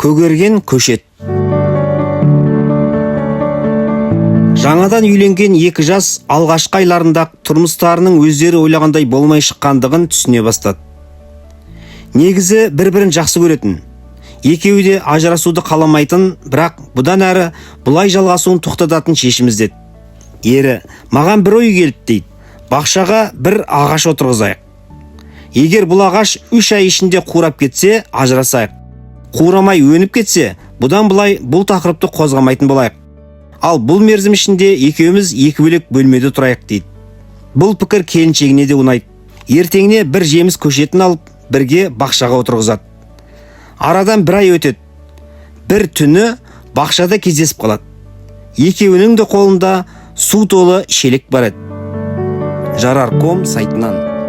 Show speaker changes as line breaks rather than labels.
Көгерген көшет. Жаңадан үйленген екі жас алғашқы айларында тұрмыстарының өздері ойлағандай болмай шыққандығын түсіне бастады. Негізі бір-бірін жақсы көретін, екеуі де ажырасуды қаламайтын, бірақ бұдан әрі бұлай жалғасуын тоқтататын шешім іздеді. Ері: «Маған бір ой келді, – дейді, – бақшаға бір ағаш отырғызайық. Егер бұл ағаш 3 ай ішінде қурап кетсе, ажырасайық. Қурамай өніп кетсе, бұдан былай бұл тақырыпты қозғамайтын болайық. Ал бұл мерзім ішінде екеуміз екі бөлек бөлмеде тұрайық», – дейді. Бұл пікір келіншегіне де ұнайды. Ертеңіне бір жеміс көшетін алып, бірге бақшаға отырғызады. Арадан бір ай өтеді. Бір түні бақшада кездесіп қалады. Екеуінің де қолында су толы шелек бар еді. Жарар.ком сайтынан.